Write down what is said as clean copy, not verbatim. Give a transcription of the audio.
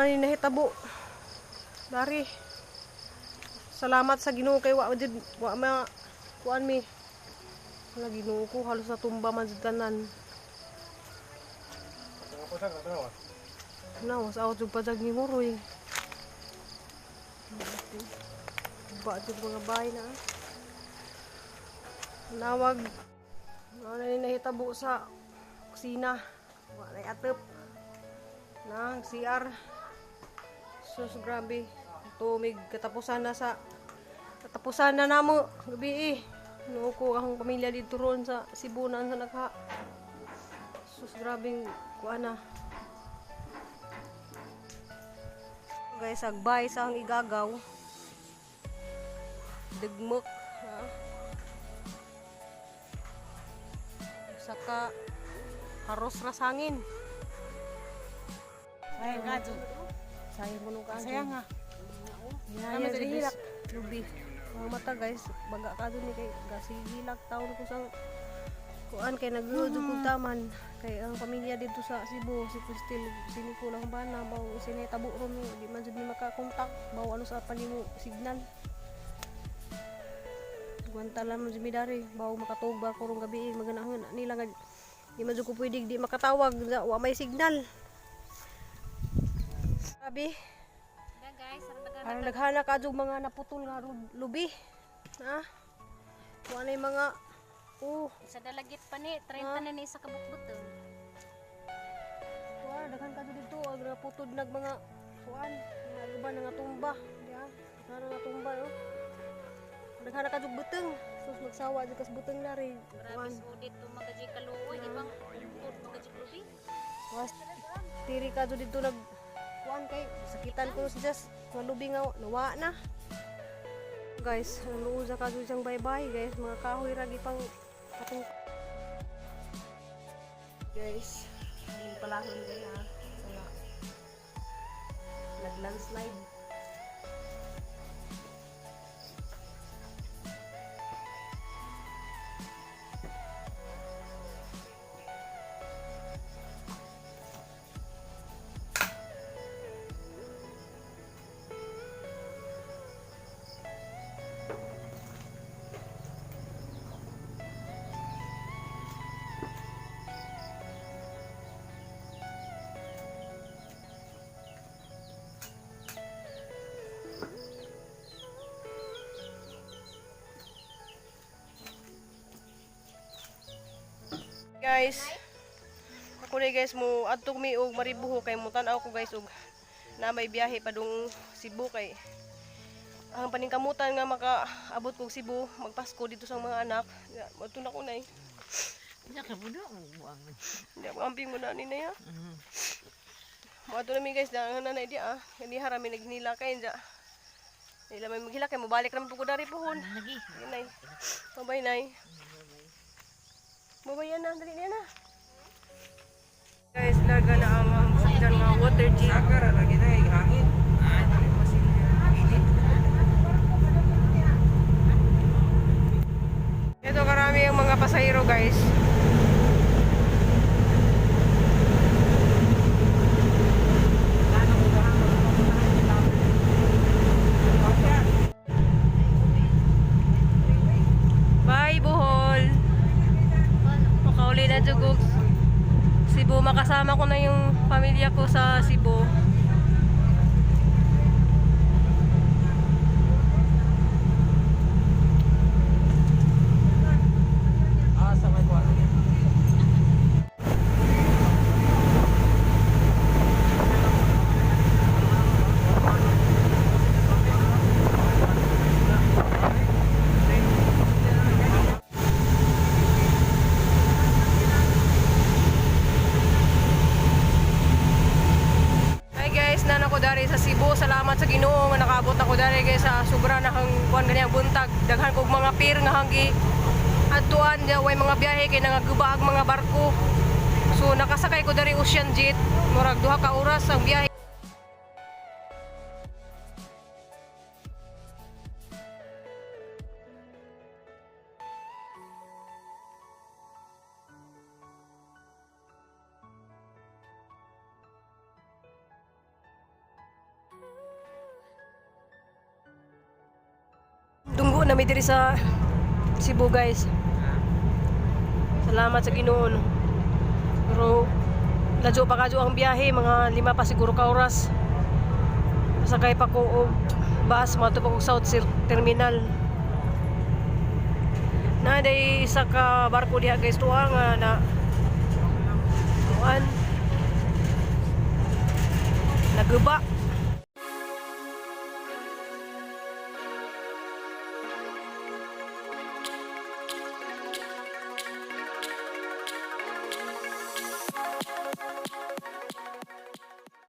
Mao ni nahitabo. Dari. Salamat sa Ginoo kay wa jud wa ma kuan mi. Wala, Ginoo ko, halos natumba man jud tanan. Na was out jud pa jag ni Moroy. Ba jud mga bahay na. Nawag mao na ni nahitabo sa kusina. Wa na atop. Na CR. Sus, grabe. Tumig katapusan na sa katapusan na namo gabi eh. Noo ko akong pamilya dito ron sa Cebu na sa nagha. Sus, grabe kuan na. Guys, agbay sa ang igagaw. Dugmok. Ha? Saka haros rasangin. Sayang ka. Sayang mo nung kaso. Sayang nga. Hinaya Tama, guys. hilak. Lubi. Mga mata guys, baga ka dun ni kay gasi hilak taon ko sang kuan kay nagluto kog taman kay ang pamilya dito sa Cebu, si Cristel, si Nicole ang bana baw sinetabo ron di man jud mi makakontak baw ano sa panimo signal. Gwanta lang mo jud mi dari baw makatug ba ko rong gabi maganahon nila nga di man jud ko pwede di makatawag wa may signal. Sabi, Guys, ang daghana ka jud mga naputol nga lubi. Ha? Wa na yung mga oh, sa dalagit pa ni, 30 na ni sa kabukbut. Oh. Wa daghan ka jud dito ang naputod nag mga kuan, mga uban nga tumba, di ha? Daghan nga tumba oh. Daghan ka jud buteng. Sus, magsawa jud kas buteng lari. Grabe Kuan. sudit to magaji kaluoy, ibang bukbut magaji lubi. Was tiri ka jud dito nag kuan kay sakitan ko sa Diyos, malubi nga nawa na. Guys, ang luuza ka jud siyang bye-bye guys, mga kahoy ra gipang katong. Guys, ang palahon guys ha. Sa nag-landslide. Guys, ako na guys mo adto mi og Maribuho kay mo tan-aw ko guys og na may biyahe padung Cebu kay ang paningkamutan nga makaabot kog Cebu magpasko dito sa mga anak. Ya, adto na ko nay. Hindi ako amping mo na ni nay ha. Mo adto na mi guys, daan na nay di ah. Kani harami nagnila kay dya. Nila may maghilak kay mobalik ra man pud ko dari pohon. Sige, nay. Bye-bye, nay. Bye-bye yan na, dali niya na. Guys, larga na ang sakyan nga water jeep. Sakara lagi na hangin. Ito karami ang mga pasahero guys. Bye, Bohol. Makauli na jugog Cebu. Makasama ko na yung pamilya ko sa Cebu. Ah, sa may kuwan. Hi guys, nana ko dari sa Cebu. Salamat sa Ginoo nga nakaabot ako dari guys sa sobra na hang kuan ganyang buntag. Daghan kog mga pier nga hanggi adtuan diya way mga biyahe kay nangaguba ang mga barko. So nakasakay ko dari Ocean Jet, murag 2 ka oras ang biyahe. Na mi diri sa Cebu, guys. Salamat sa Ginoo, no. Pero ladyo pa kadyo ang biyahe, mga 5 pa siguro ka oras. Sakay pa ko og bus moadto pa ko South Terminal. Na day isa ka barko diha, guys, tuwa nga na kuan, naguba.